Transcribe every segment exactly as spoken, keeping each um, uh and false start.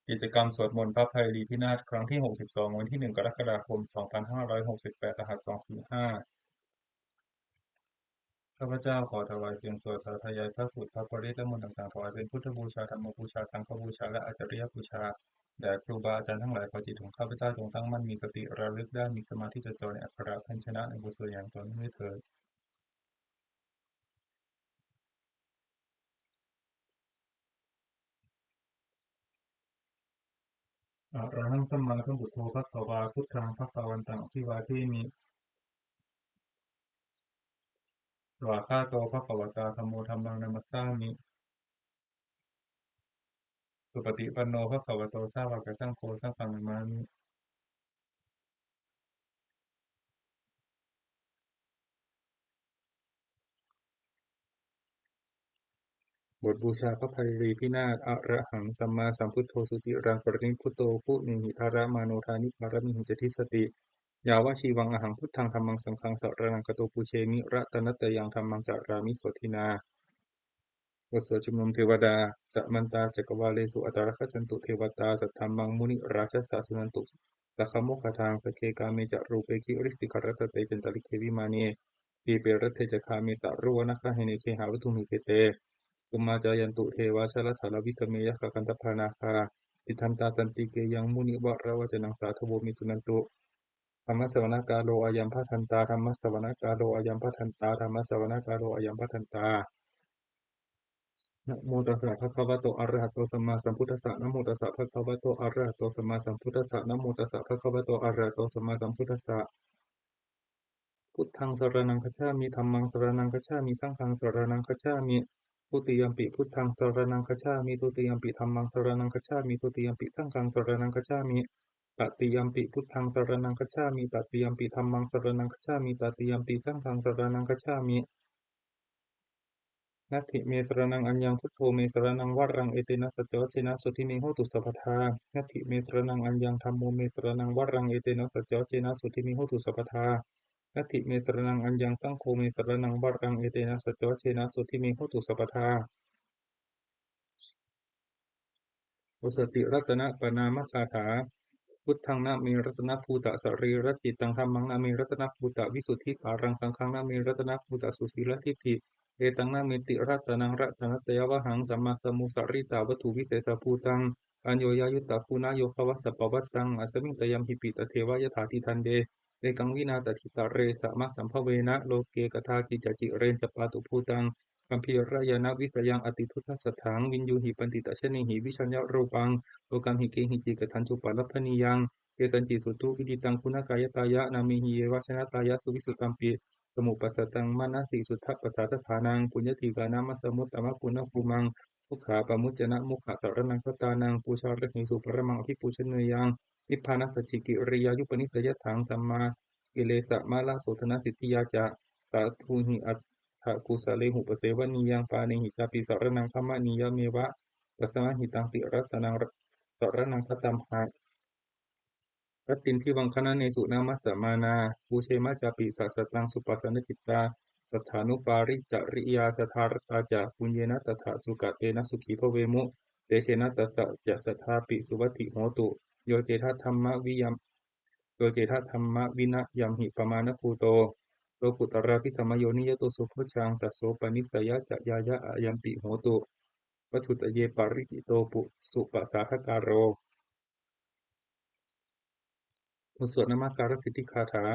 กิจกรรมสวดมนต์พระไพรีพินาศครั้งที่ หกสิบสอง วันที่ หนึ่ง กรกฎาคม สองพันห้าร้อยหกสิบแปด รหัส สองสี่ห้า ข้าพเจ้าขอถวายเสียงสวดสาธยายพระสูตรพระปริตรและมนต์ต่างๆ ถวายเป็นพุทธบูชา ธรรมบูชา สังฆบูชา และอาจาริยบูชา แด่ครูบาอาจารย์ทั้งหลาย ขอจิตของข้าพเจ้าจงตั้งมั่น มีสติระลึกได้ มีสมาธิจดจ่อในอักขระพยัญชนะในบทสวดอย่างต่อเนื่องด้วยเถิด Arahaṃ sammāsambuddho bhagavā, buddhaṃ bhagavantaṃ abhivādemi. Svākkhāto bhagavatā dhammo, dhammaṃ namassāmi. Supaṭipanno bhagavato sāvakasaṅgho, saṅghaṃ namāmi. บทบูชาพระไพรีพินาศ Arahaṃ sammāsambuddho suciraṃ parinibbuto, guṇehi dharamāno dāni pāramīhi ca dissati. Yāvajīvaṃ ahaṃ buddhaṃ dhammaṃ saṅghaṃ saraṇaṃ gato, pūjemi ratanattayaṃ dhammaṃ carāmi sotthinā. บทสวดชุมนุมเทวดา Samantā cakkavāḷesu atrāgacchantu devatā, saddhammaṃ munirājassa suṇantu saggamokkhadaṃ. Sagge kāme ca rūpe girisikharataṭe cantalikkhe vimāne, dīpe raṭṭhe ca gāme taruvanagahane gehavatthumhi khette, bhummā cāyantu devā jalathalavisame yakkhagandhabbanāgā, tiṭṭhantā santike yaṃ munivaravacanaṃ sādhavo me suṇantu. Dhammassavanakālo ayambhadantā. Dhammassavanakālo ayambhadantā. Dhammassavanakālo ayambhadantā. Namo tassa bhagavato arahato sammāsambuddhassa. Namo tassa bhagavato arahato sammāsambuddhassa. Namo tassa bhagavato arahato sammāsambuddhassa. Buddhaṃ saraṇaṃ gacchāmi. Dhammaṃ saraṇaṃ gacchāmi. Saṅghaṃ saraṇaṃ gacchāmi. Dutiyampi buddhaṃ saraṇaṃ gacchāmi. Dutiyampi dhammaṃ saraṇaṃ gacchāmi. Dutiyampi saṅghaṃ saraṇaṃ gacchāmi. Tatiyampi buddhaṃ saraṇaṃ gacchāmi. Tatiyampi dhammaṃ saraṇaṃ gacchāmi. Tatiyampi saṅghaṃ saraṇaṃ gacchāmi. Natthi me saraṇaṃ aññaṃ, buddho me saraṇaṃ varaṃ, etena saccavajjena sotthi me hotu sabbadā. Natthi me saraṇaṃ aññaṃ, dhammo me saraṇaṃ varaṃ, etena saccavajjena sotthi me hotu sabbadā. Natthi me saraṇaṃ aññaṃ, saṅgho me saraṇaṃ varaṃ, etena saccavajjena sotthi me hotu sabbadā. บทสวดติรัตนปณามคาถา Buddhaṃ name ratanabhūtasarīracittaṃ. Dhammaṃ name ratanabhūtavisuddhisāraṃ. Saṅghaṃ name ratanabhūtasusīladiṭṭhiṃ. Etaṃ name tiratanaṃ ratanattayavhaṃ, samāsamo sarītavatthuvise sambhūtaṃ, aññoññayuttaguṇayogavasappavattanasmiṃ, tayamhipi tadeva yathātiṭṭhaṃ. Ye ekaṃ vinā tathītare samasambhavena, loke kadāci cacirañjapato bhūtaṃ gambhīrañāṇavisayaṃ atiduddasatthaṃ, viññūhi paṇḍitajanehi vijayarūpaṃ, lokamhi kehici katañcupallabbhanīyaṃ, kesañci suddhuvidittaṃ guṇākāyatāya, namehi yeva janatāya suvissutampi samuppasattaṃ manasi suddhapasādaṭṭhānaṃ, puññādhikānamasamuttamaguṇābhūmaṃ, dukkhapamuccanamokkhaṃ saraṇaṃ gatānaṃ, pūjārahesu paramaṃ abhipūjanīyaṃ, nibbānasacchikiriyāyupanissayatthaṃ, sammākilesamālasodhanasiddhiyā ca, sādhūhi atthakusalehi upasevanīyaṃ, pāṇehi cāpi saraṇaṃ gamanīyameva, tasmā hi taṃ tiratanaṃ saraṇaṃ gatāmaha. Rattindivaṃ khaṇanesu namassāma, pūjema cāpi sasataṃ suppasannacittā, saddhānupāricariyā saddhārattā ca, puññena tattha sukatena sukhī bhavemu, tejena tassa ca saddhāpi suvatthi hotu. Yo cedaddhammaviya yo cedaddhammavinayamhi pamāṇabhūto, lokuttaradhisamayoniyato subojjhaṃ, tasopanissayacayāya ayampi hotu, vatthuttaye paricito pu suppasahakāro. บทสวดนมการสิทธิคาถา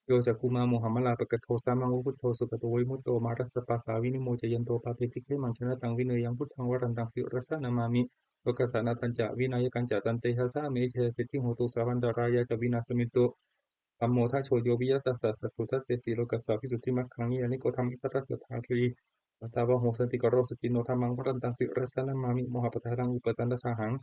Yo cakkhumā mohamalāpakaṭṭho, sāmaṃ va buddho sugato vimutto, mārassa pāsā vinimocayanto, pāpesi khemaṃ janataṃ vineyyaṃ, buddhaṃ varantaṃ sirasā namāmi, lokassa nāthañca vināyakañca, tantejasā ame jayasiddhi hotu, sabbantarāyā ca vināsamentu. Dhammo dhajo yo viya tassa satthu, dassesi lokassa visuddhimaggaṃ, niyyāniko dhammadharassa dhārī, sātāvaho santikaro suciṇṇo, dhammaṃ varantaṃ sirasā namāmi, mohappadālaṃ upasantadāhaṃ,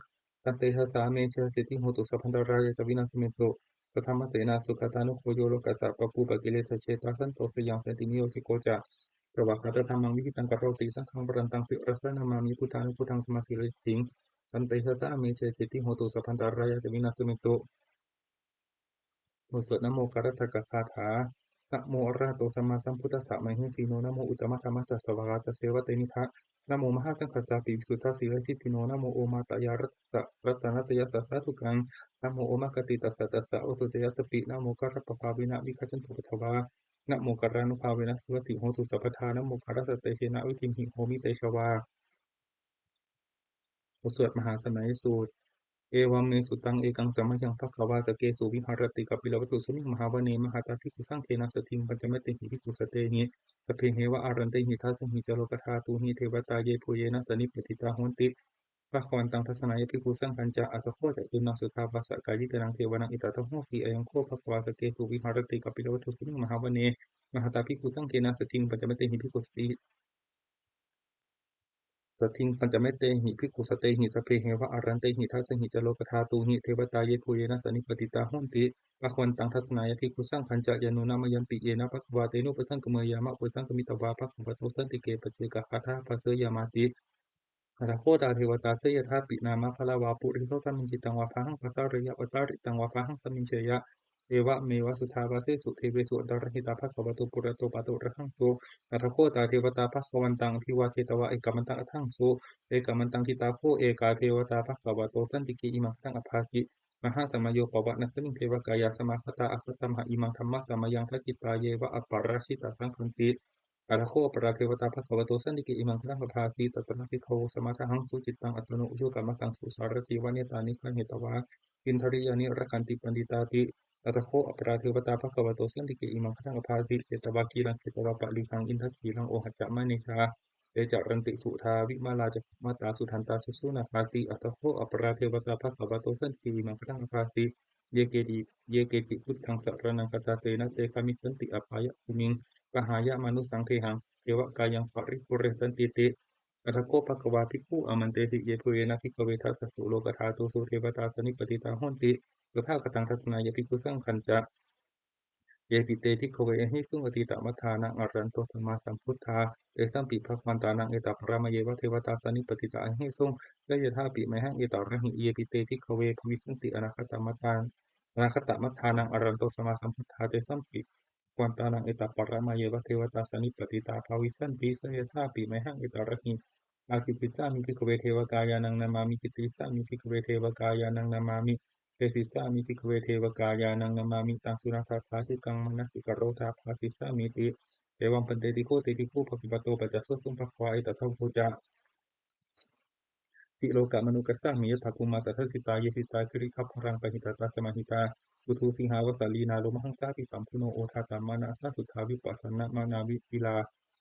tantejasā ame jayasiddhi hotu, sabbantarāyā ca vināsamentu. Saddhammasenā sugatānugo yo, lokassa pāpūpakilesajetā, santo sayaṃ santiniyojito ca, svākkhātadhammaṃ viditaṃ karoti, saṅghaṃ varantaṃ sirasā namāmi, buddhānubuddhaṃ samasīladiṭṭhiṃ, tantejasā ame jayasiddhi hotu, sabbantarāyā ca vināsamentu. บทสวดนโมการัตตกคาถา Namo arahato sammāsambuddhassa mahesino, namo uttamadhammassa svākkhātasseva tenidha, Namo mahāsaṅghassāpi visuddhasīladiṭṭhino. Namo omātyāraddhassa ratanattayassa sādhukaṃ. Namo omakātītassa tassa vatthuttayassapi. Namokārappabhāvena vigacchantu upaddavā. Namokārānubhāvena suvatthi hotu sabbadā. Namokārassa tejena vidhimhi homi tejavā. บทสวดมหาสมัยสูตร Evaṃ me sutaṃ. Ekaṃ samayaṃ bhagavā sakkesu viharati kapilavatthusmiṃ mahāvane mahatā bhikkhusaṅghena saddhiṃ pañcamattehi bhikkhusatehi sabbeheva arantehi. Dasahi ca lokadhātūhi devatā yebhuyyena sannipatitā honti bhagavantaṃ dassanāya bhikkhusaṅghañca. Atha kho catunnaṃ suddhāvāsakāyikānaṃ devānaṃ etadahosi: Ayaṃ kho bhagavā sakkesu viharati kapilavatthusmiṃ mahāvane mahatā bhikkhusaṅghena saddhiṃ pañcamattehi bhikkhusatehi saddhiṃ pañcamattehi bhikkhusatehi sabbeheva arantehi. Dasahi ca lokadhātūhi devatā yebhuyyena sannipatitā honti bhagavantaṃ dassanāya bhikkhusaṅghañca. Yannūna mayampi yena bhagavā tenupasaṅkameyyāma, upasaṅkamitvā bhagavato santike paccekagāthā bhāseyyāmāti. Atha kho tā devatā seyyathāpi nāma balavā puriso sammiñjitaṃ vā bāhaṃ pasāreyya, pasāritaṃ vā bāhaṃ sammiñjeyya, evameva suddhāvāsesu devesu antarahitā bhagavato purato pāturahaṃsu. Atha kho tā devatā bhagavantaṃ abhivādetvā ekamantaṃ aṭṭhaṃsu. Ekamantaṃ ṭhitā kho ekā devatā bhagavato santike imaṃ gāthaṃ abhāsi: Mahāsamayo pavanasmiṃ devakāyā samāgatā, āgatamha imaṃ dhammasamayaṃ, dakkhitāyeva aparājitasaṅghanti. Atha kho aparā devatā bhagavato santike imaṃ gāthaṃ abhāsi: Tatra bhikkhavo samādahaṃsu, cittaṃ attano ujukamakaṃsu; sārathīva nettāni gahetvā, indriyāni rakkhanti paṇḍitāti. Atha kho aparā devatā bhagavato santike imaṃ gāthaṃ abhāsi: Chetvā khīlaṃ chetvā palighaṃ, indakhīlaṃ ohaccamanejā, te caranti suddhā vimalā, cakkhumatā sudantā susunāgāti. Atha kho aparā devatā bhagavato santike imaṃ gāthaṃ abhāsi: Ye keci, ye keci buddhaṃ saraṇaṃ gatāse, na te gamissanti apāyabhūmiṃ, pahāya mānusaṃ dehaṃ, devakāyaṃ paripūressantīti. Atha kho bhagavā bhikkhū āmantesi: Yebhuyyena bhikkhave dasasu lokadhātūsu devatā sannipatitā honti tathāgataṃ dassanāya bhikkhusaṅghañca. Yepi te bhikkhave ahesuṃ atītamaddhānaṃ arahanto sammāsambuddhā, tesampi bhagavantānaṃ etaparamāyeva devatā sannipatitā ahesuṃ, seyyathāpi mayhaṃ etarahi. Yepi te bhikkhave bhavissanti anāgatamaddhā-, anāgatamaddhānaṃ arahanto sammāsambuddhā, tesampi bhagavantānaṃ etaparamāyeva devatā sannipatitā bhavissanti, seyyathāpi mayhaṃ etarahi. Ācikkhissāmi bhikkhave devakāyānaṃ nāmāni, kittayissāmi bhikkhave devakāyānaṃ nāmāni, desissāmi bhikkhave devakāyānaṃ nāmāni. Taṃ suṇātha sādhukaṃ manasikarotha bhāsissāmīti. Evaṃ bhanteti kho te bhikkhū bhagavato paccassosuṃ. Bhagavā etadavoca: Silokamanukassāmi, yattha bhummā tadassitā; ye sitā girigabbharaṃ, pahitattā samāhitā. Puthū sīhāva sallīnā, lomahaṃsābhisambhuno; odātamanasā suddhā, vippasannamanāvilā.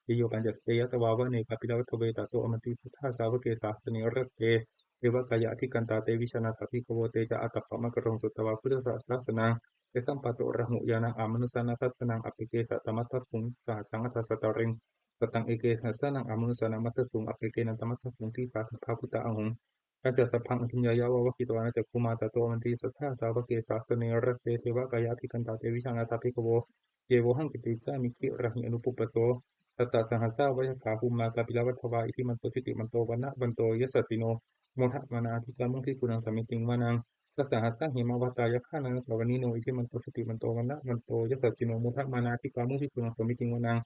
Te yo pañcasate ñatvā, vane kāpilavatthave; tato āmantayi satthā, sāvake sāsane rate. Devakāyā abhikkantā, te vijānātha bhikkhavo; te ca ātappamakaruṃ, sutvā buddhassa sāsanaṃ. Tesampāturahu ñāṇaṃ, amanussāna dassanaṃ; appeke satamaddakkhuṃ, sahassaṃ atha sattariṃ. Sataṃ eke sahassānaṃ, amanussānamaddasuṃ; appekenantamaddakkhuṃ, disā sabbā phuṭā ahuṃ. Tañca sabbaṃ abhiññāya, vavakkhitvāna cakkhumā; tato āmantayi satthā, sāvake sāsane rate. Devakāyā abhikkantā, te vijānātha bhikkhavo; ye vohaṃ kittayissāmi, girāhi anupubbaso. Sattasahassā va yakkhā, bhummā kāpilavatthavā; iddhimanto jutimanto, vaṇṇavanto yasassino; modamānā abhikkāmuṃ, bhikkhūnaṃ samitiṃ vanaṃ. Chasahassā hemavatā, yakkhā nānattavaṇṇino; iddhimanto jutimanto, vaṇṇavanto yasassino; modamānā abhikkāmuṃ, bhikkhūnaṃ samitiṃ vanaṃ.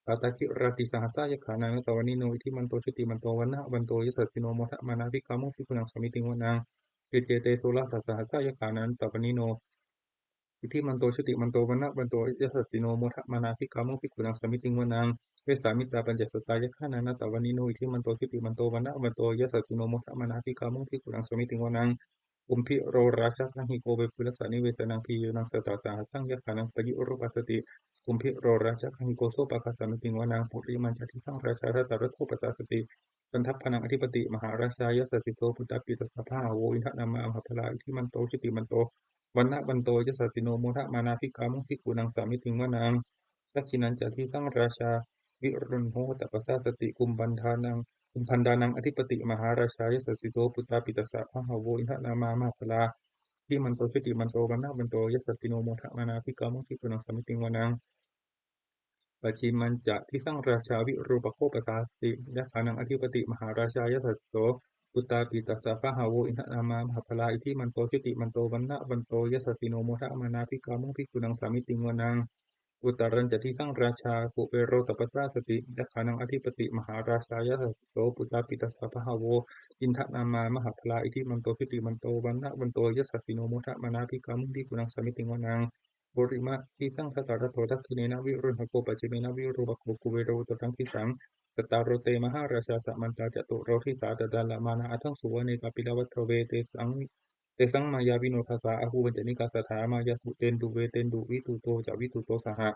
Sātāgirā tisahassā, yakkhā nānattavaṇṇino; iddhimanto jutimanto, vaṇṇavanto yasassino; modamānā abhikkāmuṃ, bhikkhūnaṃ samitiṃ vanaṃ. Iccete soḷasasahassā, yakkhā nānattavaṇṇino; iddhimanto jutimanto, vaṇṇavanto yasassino; modamānā abhikkāmuṃ, bhikkhūnaṃ samitiṃ vanaṃ. Vessāmittā pañcasatā, yakkhā nānattavaṇṇino; iddhimanto jutimanto, vaṇṇavanto yasassino; modamānā abhikkāmuṃ, bhikkhūnaṃ samitiṃ vanaṃ. Kumbhīro rājagahiko, vepullassa nivesanaṃ; bhiyyo naṃ satasahassaṃ, yakkhānaṃ payirupāsati. Kumbhīro rājagahiko, sopāga samitiṃ vanaṃ. Purimañca disaṃ rājā, dhataraṭṭho pasāsati; gandhabbānaṃ ādhipati, mahārājā yasassi so. Puttāpi tassa bahavo, indanāmā mahabbalā; iddhimanto jutimanto, vaṇṇavanto yasassino; modamānā abhikkāmuṃ, bhikkhūnaṃ samitiṃ vanaṃ. Dakkhiṇañca disaṃ rājā, virūḷho tappasāsati; kumbhaṇḍānaṃ, kumbhaṇḍānaṃ ādhipati, mahārājā yasassi so. Puttāpi tassa bahavo, indanāmā mahabbalā; iddhimanto jutimanto, vaṇṇavanto yasassino; modamānā abhikkāmuṃ, bhikkhūnaṃ samitiṃ vanaṃ. Pacchimañca disaṃ rājā, virūpakkho pasāsati; yakkhānaṃ ādhipati, mahārājā yasassi so. Puttāpi tassa bahavo, indanāmā mahabbalā; iddhimanto jutimanto, vaṇṇavanto yasassino; modamānā abhikkāmuṃ, bhikkhūnaṃ samitiṃ vanaṃ. Uttarañca disaṃ rājā kuvero taṃ pasāsati, yakkhānaṃ ādhipati mahārājā yasassi so. Puttāpi tassa bahavo indanāmā mahabbalā, iddhimanto jutimanto vaṇṇavanto yasassino, modamānā abhikkāmuṃ bhikkhūnaṃ samitiṃ vanaṃ. Purimaṃ disaṃ dhataraṭṭho, dakkhiṇena virūḷhako, pacchimena virūpakkho, kuvero uttaraṃ disaṃ. Cattāro te mahārājā samantā caturo disā, daddallamānā aṭṭhaṃsu vane kāpilavatthave. Tesaṃ tesaṃ māyāvino dāsā āgū vañcanikā saṭhā, māyā suneṇḍu veṭeṇḍu viṭuṭo ca viṭuṭo saha.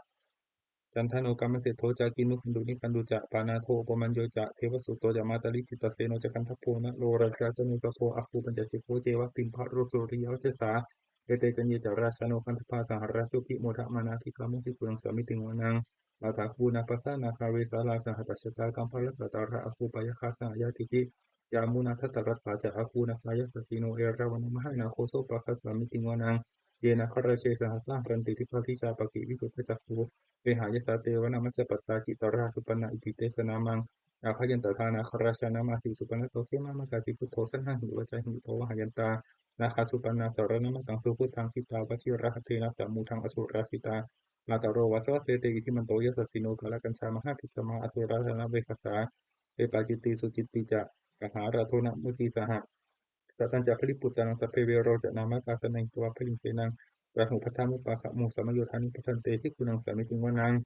Candano kāmaseṭṭho ca kinnughaṇḍu nighaṇḍu ca, panādo opamañño ca devasūto ca mātali, cittaseno ca gandhabbo naḷorājā janesabho, āgū pañcasikho ceva timbarū suriyavacchasā. Ete caññe ca rājāno gandhabbā saha rājubhi, modamānā abhikkāmuṃ bhikkhūnaṃ samitiṃ vanaṃ. Athāgū nābhasā nāgā vesālā sahatacchakā, kambalassatarā āgū pāyāgā saha ñātibhi. Yāmunā dhataraṭṭhā ca āgū nāgā yasassino, erāvaṇo mahānāgo sopāga samitiṃ vanaṃ. Ye nāgarāje sahasā haranti dibbā dijā pakkhi visuddhacakkhū, vehāyasā te vanamajjhapattā citrā supaṇṇā iti tesa nāmaṃ. Abhayantadā nāgarājānamāsi supaṇṇato khemamakāsi buddho, saṇhāhi vācāhi pavaṇṇayantā nāgā supaṇṇā saraṇamakaṃsu buddhaṃ. Jitā vajirahatthena samuddaṃ asurā sitā, bhātaro vāsavassete iddhimanto yasassino. Kālakañjā mahābhismā asurā dānaveghasā, vepacitti sucitti ca gahābhado namucī saha. Satañca baliputtānaṃ sabbe verocanāmakā, sannayhitvā baliṃ senaṃ rāhubhaddamupāgamuṃ, samayodāni bhaddante bhikkhūnaṃ samitiṃ vanaṃ.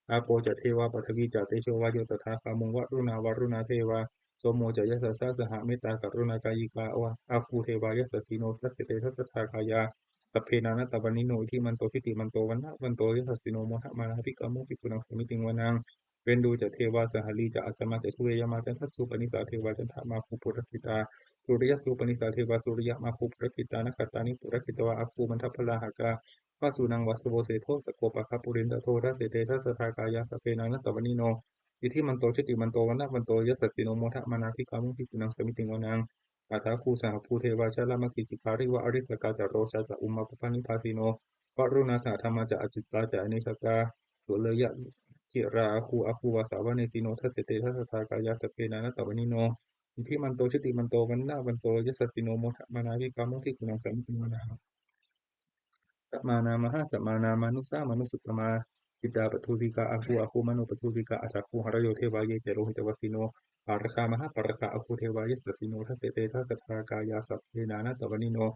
Āpo ca devā paṭhavī ca tejo vāyo tadāgamuṃ, varuṇā vāruṇā devā somo ca yasasā saha, mettākaruṇākāyikā āgū devā yasassino. Dasete dasadhā kāyā sabbe nānattavaṇṇino, iddhimanto jutimanto vaṇṇavanto yasassino, modamānā abhikkāmuṃ bhikkhūnaṃ samitiṃ vanaṃ. Veṇḍū ca devā sahalī ca asamā ca duve yamā, candassūpanisā devā candamāgū purakkhitā, suriyassūpanisā devā suriyamāgū purakkhitā, nakkhattāni purakkhitvā āgū mandavalāhakā, vasūnaṃ vāsavo seṭṭho sakkopāga purindado. Dasete dasadhā kāyā sabbe nānattavaṇṇino, iddhimanto jutimanto vaṇṇavanto yasassino, modamānā abhikkāmuṃ bhikkhūnaṃ samitiṃ vanaṃ. Athāgū sahabhū devā jalamaggisikhāriva, ariṭṭhakā ca rojā ca ummāpupphanibhāsino, varuṇā sahadhammā ca accutā ca anejakā, sūleyyarucirā āgū āgū vāsavanesino. Dasete dasadhā kāyā sabbe nānattavaṇṇino, iddhimanto jutimanto vaṇṇavanto yasassino, modamānā abhikkāmuṃ bhikkhūnaṃ samitiṃ vanaṃ. Samānā mahāsamānā mānusā mānusuttamā, khiḍḍāpadosikā āgū āgū manopadosikā, athāgū harayo devā ye ca lohitavāsino, pāragā mahāpāragā āgū devā yasassino. Dasete dasadhā kāyā sabbe nānattavaṇṇino,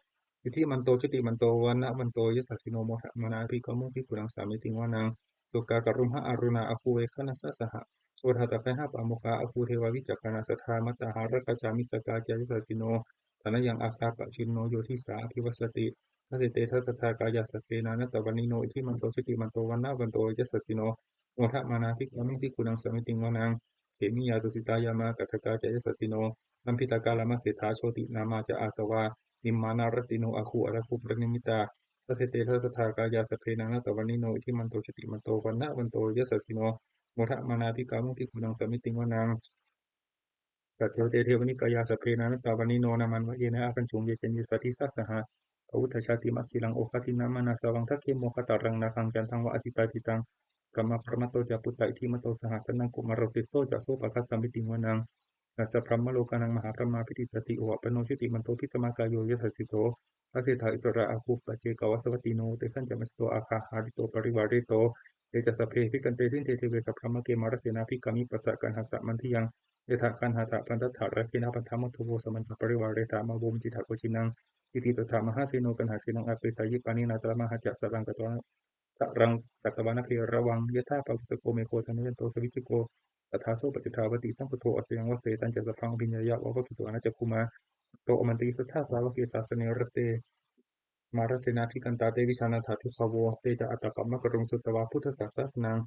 iddhimanto jutimanto vaṇṇavanto yasassino, modamānā abhikkāmuṃ bhikkhūnaṃ samitiṃ vanaṃ. Sukkā karumhā aruṇā āgū veghanasā saha, odātagayhā pāmokkhā āgū devā vicakkhaṇā saṭhā. Mātā hāragajā missakā ca yasassino, thanayaṃ āgā pajjunno yo disā abhivassati. Dasete dasadhā kāyā sabbe nānattavaṇṇino, iddhimanto jutimanto vaṇṇavanto yasassino, modamānā abhikkāmuṃ bhikkhūnaṃ samitiṃ vanaṃ. Khemiyā tusitā yāmā kaṭṭhakā ca yasassino, lambītakā lāmaseṭṭhā jotināmā ca āsavā, nimmānā rātino āgū athāgū paranimmitā. Dasete dasadhā kāyā sabbe nānattavaṇṇino, iddhimanto jutimanto vaṇṇavanto yasassino, modamānā abhikkāmuṃ bhikkhūnaṃ samitiṃ vanaṃ. Saṭṭhete devanikāyā sabbe nānattavaṇṇino, nāmanvayena āgañchuṃ ye caññe sadisā saha. Pavutthajātimakhilaṃ oghatiṇṇamanāsavaṃ, dakkhemoghataraṃ nāgaṃ candaṃva asitātitaṃ. Brahmā paramatto ca puttā iddhimato saha, sanaṅkumāro tisso ca sopāga samitiṃ vanaṃ. Sahassabrahmalokānaṃ mahābrahmābhitiṭṭhati, upapanno jutimanto bhismākāyo yasassi so. Dasettha issarā āgū paccekavasavattino, tesañca majjhato āgā hārito parivārito. Te ca sabbe abhikkante sinde deve sabrahmake, mārasenā abhikkāmi passa kaṇhassa mandiyaṃ. Yathā kaṇhatha bandhatha rāgena bandhamatthu vo, samantā parivāretha mā vo muñcittha koci naṃ. Iti tattha mahāseno kaṇhasenaṃ apesayi, pāṇinā talamāhacca saraṃ katvāna saraṃ katvāna bheravaṃ. Yathā pāvussako megho thanayanto savijjuko, tadā so paccudāvatti saṅkuddho asayaṃvase. Tañca sabbaṃ abhiññāya vavakkhitvāna cakkhumā, tato āmantayi satthā sāvake sāsane rate. Mārasenā abhikkantā te vijānātha bhikkhavo. Te ca ātappamakaruṃ sutvā buddhassa sāsanaṃ,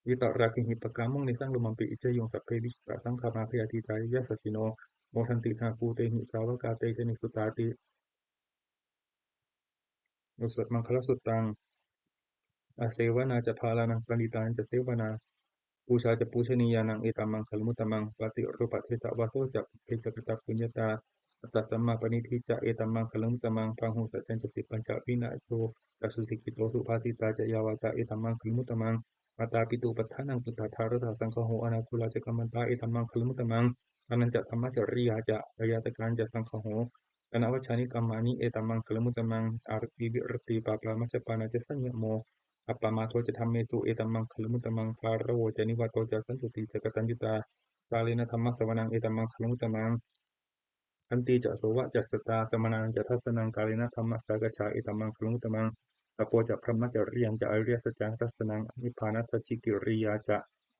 vītarāgehi pakkāmuṃ nesaṃ lomampi iñjayuṃ. Sabbe vijitā saṅgāmā bhayātītā yasassino, modanti saha bhūtehi sāvakā te janesutāti. Maṅgalasuttaṃ. Asevanā ca bālānaṃ paṇḍitānañca sevanā, pūjā ca pūjanīyānaṃ etammaṅgalamuttamaṃ. Paṭirūpadesavāso ca pubbe ca katapuññatā, attasammāpaṇidhi ca etammaṅgalamuttamaṃ. Bāhusaccañca sippañca vinayo ca susikkhito, subhāsitā ca yā vācā etammaṅgalamuttamaṃ. Mātāpituupaṭṭhānaṃ puttadārassa saṅgaho, anākulā ca kammantā etammaṅgalamuttamaṃ. Dānañca dhammacariyā ca ñātakānañca saṅgaho, anavajjāni kammāni etammaṅgalamuttamaṃ. Āratī viratī pāpā majjapānā ca saññamo, Appamādo ca dhammesu, etam maṅgalamuttamaṃ. Gāravo ca nivāto ca, santuṭṭhī ca kataññutā, kālena dhammassavanaṃ, etam maṅgalamuttamaṃ. Khantī ca sovacassatā, samaṇānañca dassanaṃ, kālena dhammasākacchā, etam maṅgalamuttamaṃ. Tapo ca brahmacariyañca, ariyasaccāna dassanaṃ, nibbānasacchikiriyā ca,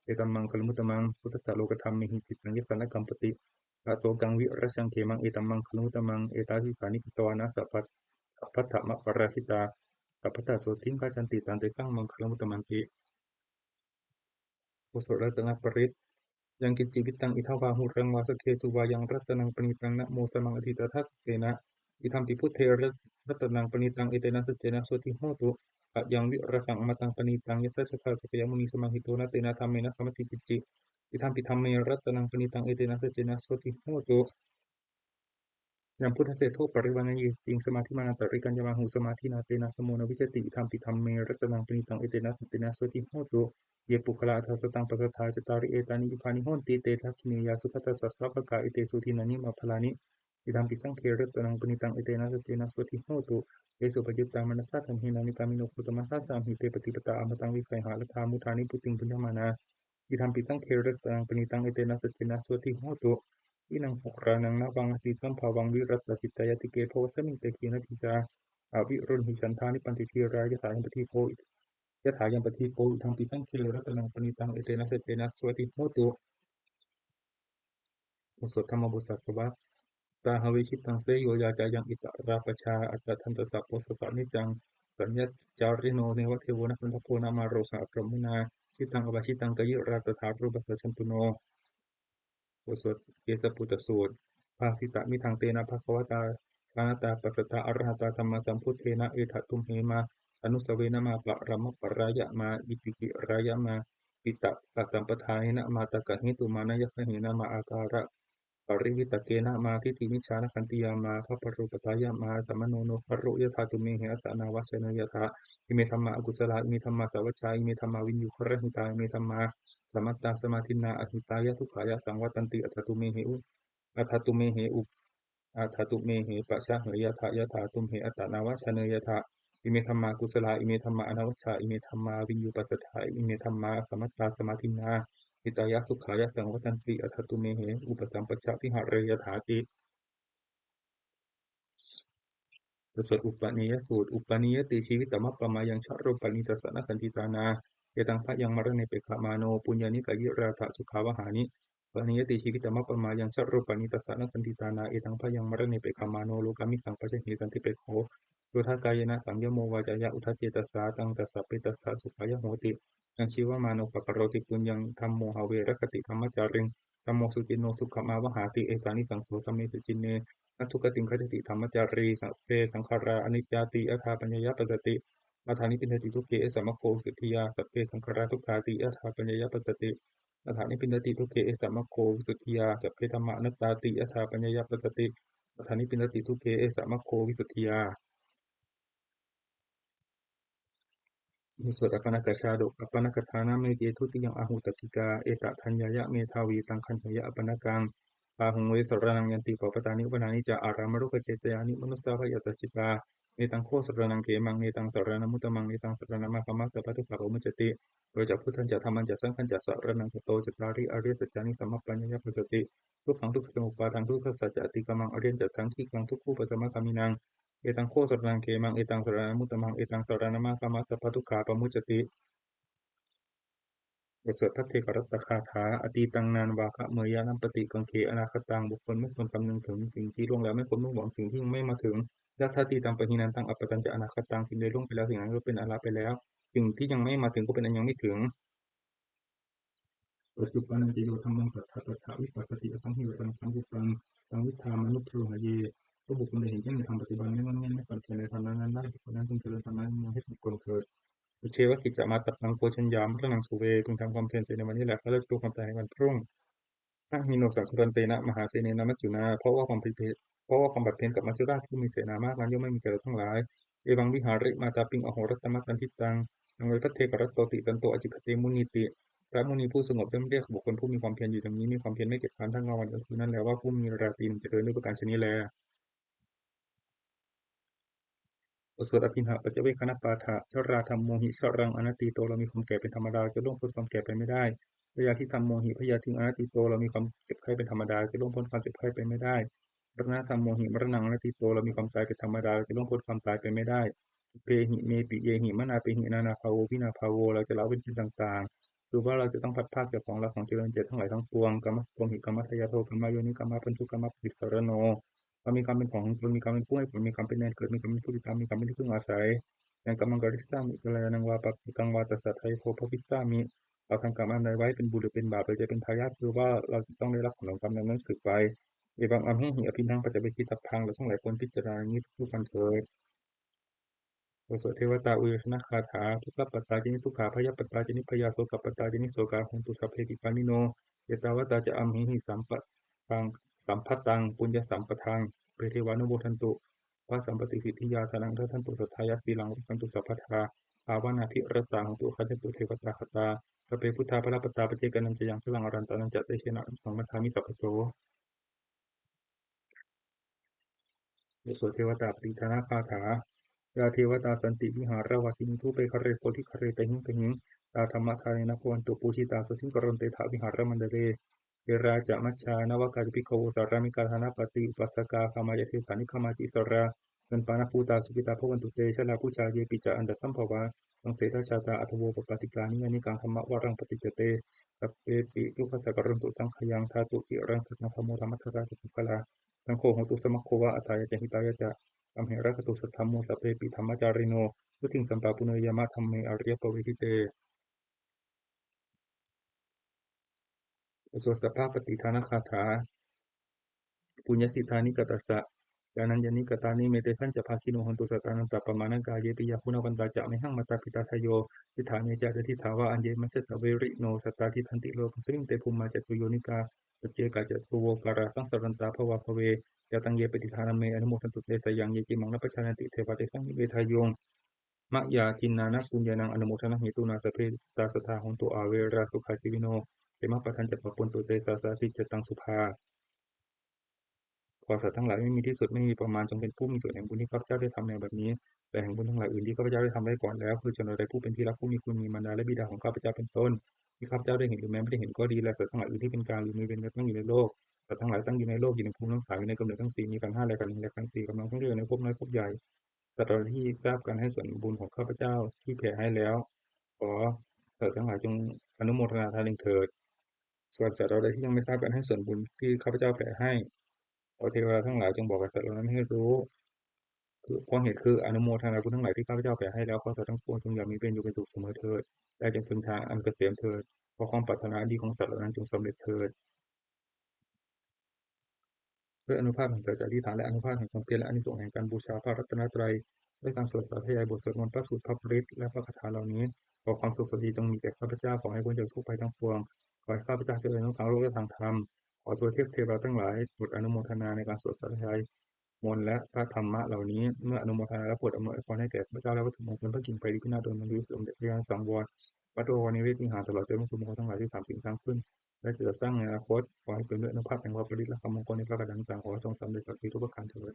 etam maṅgalamuttamaṃ. Phuṭṭhassa lokadhammehi, cittaṃ yassa na kampati, asokaṃ virajaṃ khemaṃ, etam maṅgalamuttamaṃ. Etādisāni katvāna sabbat-, sabbatthamaparājitā, sabbattha sotthiṃ gacchanti, tantesaṃ maṅgalamuttamanti. บทสวดรัตนปริตร Yaṅkiñci vittaṃ idha vā huraṃ vā, saggesu vā yaṃ ratanaṃ paṇītaṃ, na no samaṃ atthi tathāgatena, idampi buddhe ratanaṃ paṇītaṃ, etena saccena sotthi hotu. Khayaṃ virāgaṃ amataṃ paṇītaṃ, yadajjhagā sakyamunī samāhito, na tena dhammena samatthi kiñci, idampi dhamme ratanaṃ paṇītaṃ, etena saccena sotthi hotu. Yambuddhaseṭṭho parivaṇṇayī suciṃ, samādhimānantarikaññamāhu, samādhinā tena samo na vijjati, idampi dhamme ratanaṃ paṇītaṃ, etena saccena sotthi hotu. Ye puggalā aṭṭha sataṃ pasatthā, cattāri etāni yugāni honti, te dakkhiṇeyyā sugatassa sāvakā, etesu dinnāni mahapphalāni, idampi saṅghe ratanaṃ paṇītaṃ, etena saccena sotthi hotu. Ye suppayuttā manasā daḷhena, nikkāmino gotamasāsanamhi, te pattipattā amataṃ vigayha, laddhā mudhā nibbutiṃ bhuñjamānā, idampi saṅghe ratanaṃ paṇītaṃ, etena saccena sotthi hotu. Khīṇaṃ purāṇaṃ navaṃ natthi sambhavaṃ, virattacittāyatike bhavasmiṃ, te khīṇabījā aviruḷhichandā, nibbanti dhīrā yathāyampadīpo, yathāyampadīpo, idampi saṅghe ratanaṃ paṇītaṃ, etena saccena sotthi hotu. บทสวดธรรมบทสาสวะ Athāhave cittaṃ seyyotā ca yaṃ, itarā pajā attadantasabbosassa, niccaṃ saññacchārino, neva devo na gandhabbo, na māro sahabrahmā, cittaṃ apacikkaṃ kāyirā, tathārūpassa candano. บทสวดเกสปุตตสูตร Bhāsitamidaṃ tena bhagavatā, bhāvanatā passatā arahatā sammāsambuddhena, etha tumhe mā anusavena, mā paramaparāya, mā itikirāya, mā piṭakasampadā, mā takahetu, mā neyyaggahena, mā ākāra parivitakkena, mā diṭṭhimicchānakkhattiyā, mā bhabbarūpatāya, mā samāno no garo. Yathā tumhe attanāvajaṃ, yathā ime dhammā akusalā, ime dhammā sāvajjā, ime dhammā viññūhirahitā, ime dhammā samattā samādinnā, ahitāya dukkhāya saṃvattanti. Atha tumhe u-, atha tumhe u-, atha tumhe pajāheyyattha, yathā tumhe attanāvajaṃ, yathā ime dhammā kusalā, ime dhammā anavajjā, ime dhammā viññūpasadā, ime dhammā samattā samādinnā, hitāya sukhāya saṃvattanti. Atha tumhe upasampajja vihareyyathāti. บทสวดอุปเนยสูตร Uppannāti jīvitamappamāyaṃ, jarāmaraṇehi tathāgatā, etaṃ bhayaṃ maraṇe pekkhamāno, puññāni kāyirātha sukhāvahāni. Uppannāti jīvitamappamāyaṃ, jarāmaraṇehi tathāgatā, etaṃ bhayaṃ maraṇe pekkhamāno, lokāmisaṃ pajāhe santipekkho. Yodha kāyena saṃyamo, vācāya uda cetasā, taṃ tassa petassa sukhāya hoti. Yaṃ jīvamāno pakaroti puññaṃ, dhammo have rakkhati dhammacāriṃ, dhammo suciṇṇo sukhamāvahāti, esānisaṃso dhamme suciṇṇe, na dugatiṃ gacchati dhammacārī. Sabbe saṅkhārā aniccāti, yadā paññāya passati, yadā nibbindati dukkhe, esa maggo visuddhiyā. Sabbe saṅkhārā dukkhāti, yadā paññāya passati, yadā nibbindati dukkhe, esa maggo visuddhiyā. Sabbe dhammā anattāti, yadā paññāya passati, yadā nibbindati dukkhe, esa maggo visuddhiyā. บทสวดอัปปนากชาดก Appannakkhaṇa metteyya dutiyaṃ ahu takkikā, etathānāya medhāvī taṃ gaṇheyya appannaṃ. Bāhuṃ ve saraṇaṃ yanti pabbatāni vanāni ca, ārāmarukkhaṃ cetyāni manussā bhayāsajjitā. Netaṃ kho saraṇaṃ khemaṃ, netaṃ saraṇamuttamaṃ, netaṃ saraṇamāgamma, sabbadukkhā pamuccati. Yo ca buddhañca dhammañca saṅghañca saraṇaṃ gato, cattāri ariyasaccāni samappaññāya passati. Dukkhaṃ dukkhasamuppādaṃ dukkhassa ca atikkamaṃ, ariyañca sāṅghikan dukkhūpasamagāminaṃ. Etaṃ kho saraṇaṃ khemaṃ, etaṃ saraṇamuttamaṃ, etaṃ saraṇamāgamma, sabbadukkhā pamuccati. บทสวดภัทเทกรัตตคาถา Atītaṃ nānvāgameyya nappaṭikaṅkhe anāgataṃ. บุคคลไม่ควรคำนึงถึงสิ่งที่ล่วงแล้ว ไม่ควรมุ่งหวังสิ่งที่ยังไม่มาถึง Yadatītaṃ pahīnantaṃ appattañca anāgataṃ. สิ่งใดล่วงไปแล้ว สิ่งนั้นก็เป็นอันละไปแล้ว สิ่งที่ยังไม่มาถึงก็เป็นอันยังไม่ถึง Paccuppannañca yo dhammaṃ tattha tattha vipassati, asaṃhiraṃ saṅkuppaṃ taṃ viddhā manubrūhaye. เพราะบุคคลใดเห็นแจ้งในธรรมปัจจุบัน ไม่ง่อนแง่นไม่คลอนแคลนในธรรมนั้นๆ ได้ บุคคลนั้นพึงเจริญธรรมนั้นยังให้ผลเกิด Uddheva kiccamātappaṃ ko jaññā maraṇaṃ suve. พึงทำความเพียรเสียในวันนี้แหละ เพื่อจะรู้ความตายในวันพรุ่ง Na hi no saṅgarantena mahāsenena maccunā. เพราะว่าความผัดเพี้ยน เพราะว่าความผัดเพี้ยนกับมัจจุราชผู้มีเสนามากนั้นย่อมไม่มีแก่เราทั้งหลาย Evaṃ vihārimātāpiṃ ahorattamatanditaṃ, taṃ ve bhaddekarattoti santo ācikkhate munīti. พระมุนีผู้สงบย่อมเรียกบุคคลผู้มีความเพียรอยู่อย่างนี้ มีความเพียรไม่เกียจคร้านทั้งกลางวันกลางคืนนั้นแล้วว่า ผู้มีราตรีหนึ่งเจริญด้วยประการฉะนี้แล บทสวดอภิณหปัจจเวกขณปาฐะ Jarādhammomhi jaraṃ anatīto เรามีความแก่เป็นธรรมดา จะล่วงพ้นความแก่ไปไม่ได้ Byādhidhammomhi byādhiṃ anatīto เรามีความเจ็บไข้เป็นธรรมดา จะล่วงพ้นความเจ็บไข้ไปไม่ได้ Maraṇadhammomhi maraṇaṃ anatīto เรามีความตายเป็นธรรมดา จะล่วงพ้นความตายไปไม่ได้ Sabbehi me piyehi manāpehi nānābhāvo vinābhāvo เราจะละเว้นเป็นต่างๆ คือว่าเราจะต้องพลัดพรากจากของรักของเจริญใจทั้งหลายทั้งปวง Kammassakomhi kammadāyādo kammayoni kammabandhu kammapaṭisaraṇo เรามีกรรมเป็นของของตน มีกรรมเป็นผู้ให้ผล มีกรรมเป็นแดนเกิด มีกรรมเป็นผู้ติดตาม มีกรรมเป็นที่พึ่งอาศัย Yaṃ kammaṃ karissāmi kalyāṇaṃ vā pāpakaṃ vā tassa dāyādo bhavissāmi เราทำกรรมอันใดไว้เป็นบุญหรือเป็นบาป เราจะเป็นทายาท คือว่าเราจะต้องได้รับผลของกรรมนั้นๆสืบไป Evaṃ amhehi abhiṇhaṃ paccavekkhitavyaṃ เราทั้งหลายควรพิจารณาอย่างนี้ทุกๆวันเถิด บทสวดเทวตาอุยยชนคาถา Dukkhappattā ca niddukkhā bhayappattā ca nibbhayā sokappattā ca nissokā hontu sabbepi pāṇino. Ettāvatā ca amhehi sambhataṃ, sambhataṃ puññasampadaṃ sabbe devānumodantu sabbasampattisiddhiyā. Dānaṃ dadantu saddhāya sīlaṃ rakkhantu sabbadā bhāvanābhiratā hontu gacchantu devatāgatā. Sabbe buddhā balappattā paccekānañca yaṃ balaṃ arahantānañca tejena vinaṃ sannamāmi sabbaso. บทสวดเทวตาปฏิทานคาถา Yā devatā santi vihāravāsinī thūpe ghare bodhighare tahiṃ tahiṃ, tā dhammadānena bhavantu pūjitā sotthiṃ karontedha vihāramaṇḍale. Therā ca majjhā navakā ca bhikkhavo sārāmikā dānapatī upāsakā gāmā ca desā nigamā ca issarā sappāṇabhūtā sukhitā bhavantu te. Jalābujā yepi ca aṇḍasambhavā saṃsedajātā athavopapātikā niyyānikaṃ dhammavaraṃ paṭicca te sabbepi dukkhassa karontu saṅkhayaṃ. Ṭhātu ciraṃ sataṃ dhammo dhammaddharā ca puggalā, saṅgho hotu samaggo va atthāya ca hitāya ca. Amhe rakkhatu saddhammo sabbepi dhammacārino, vuḍḍhiṃ sampāpuṇeyyāma dhamme ariyappavedite. บทสวดสัพพปฏิทานคาถา Puññassidāni katassa jānaññāni katāni me tesañca bhāgino hontu sattānaṃ tappamāṇakā. Ye piyā guṇavantā ca mayhaṃ mātā pitā dāyo diṭṭhā me ca adadiṭṭhā va aññe majjhattā verino sattā tiṭṭhanti lokasmiṃ te bhummā catuyonikā paccekagātā catuvokārā saṃsarantā bhavā bhave. Yā taṃ ye paṭidānaṃ me anumodantu te sayaṃ, ye cimmaṃ na pajānanti devā tesaṃ vivedāyuṃ. Mayā dinnāna puññānaṃ anumodanahetuna sabbe sattā sadā hontu averā sukhajīvino. Khemappadañca pāpuntu te sāsati cataṃ subhā. ขอสัตว์ทั้งหลายไม่มีที่สุดไม่มีประมาณจงเป็นผู้มีส่วนแห่งบุญที่ข้าพเจ้าได้ทำในบัดนี้ และแห่งบุญทั้งหลายอื่นที่ข้าพเจ้าได้ทำไว้ก่อนแล้ว คือชนใดผู้เป็นที่รักผู้มีคุณ มีมารดาและบิดาของข้าพเจ้าเป็นต้น ที่ข้าพเจ้าได้เห็นหรือแม้ไม่ได้เห็นก็ดี และสัตว์ทั้งหลายอื่นที่เป็นกลางหรือมีเวรกันตั้งอยู่ในโลก สัตว์ทั้งหลายตั้งอยู่ในโลก อยู่ในภูมิทั้งสาม อยู่ในกำเนิดทั้งสี่ มีขันธ์ห้าและขันธ์หนึ่งและขันธ์สี่ กำลังท่องเที่ยวอยู่ในภพน้อยภพใหญ่ สัตว์เหล่าที่ทราบกันให้ส่วนบุญของข้าพเจ้าที่แผ่ให้แล้ว ขอสัตว์ทั้งหลายจงอนุโมทนาทานเองเถิด ส่วนสัตว์เหล่าใดที่ยังไม่ทราบกันให้ส่วนบุญที่ข้าพเจ้าแผ่ให้ ขอเทวดาทั้งหลายจงบอกแก่สัตว์เหล่านั้นให้รู้ คือเพราะเหตุคืออนุโมทนาบุญทั้งหลายที่ข้าพเจ้าแผ่ให้แล้ว ขอสัตว์ทั้งปวงจงอย่ามีเวรอยู่เป็นสุขเสมอเถิด และจงถึงทางอันเกษมเถิด ขอความปรารถนาอันดีของสัตว์เหล่านั้นจงสำเร็จเถิด ด้วยอานุภาพแห่งการอธิษฐาน และอานุภาพแห่งความเพียร และอานิสงส์แห่งการบูชาพระรัตนตรัย ด้วยการสวดสาธยายบทสวดมนต์ พระสูตร พระปริตร และพระคาถาเหล่านี้ ขอความสุขสวัสดีจงมีแก่ข้าพเจ้า ขอให้พ้นจากทุกข์ภัยทั้งปวง ขอให้ข้าพเจ้าเจริญทั้งทางโลกและทางธรรม ขอทวยเทพเทวาทั้งหลายโปรดอนุโมทนาในการสวดสาธยายมนต์และพระธรรมะเหล่านี้ เมื่ออนุโมทนาแล้วโปรดอำนวยพรให้แก่ข้าพเจ้าและวัตถุมงคล พระกิ่งไพรีพินาศ ดวงมณี สมเด็จพระยาณสังวร วัดบวรนิเวศวิหาร ตลอดจนวัตถุมงคลทั้งหลายที่สามสิ่งสร้างขึ้น และจะสร้างในอนาคต ขอให้เป็นด้วยอานุภาพแห่งพระปริตรและคำมงคลในพระคาถาต่างๆ ขอจงสำเร็จศักดิ์สิทธิ์ทุกประการเถิด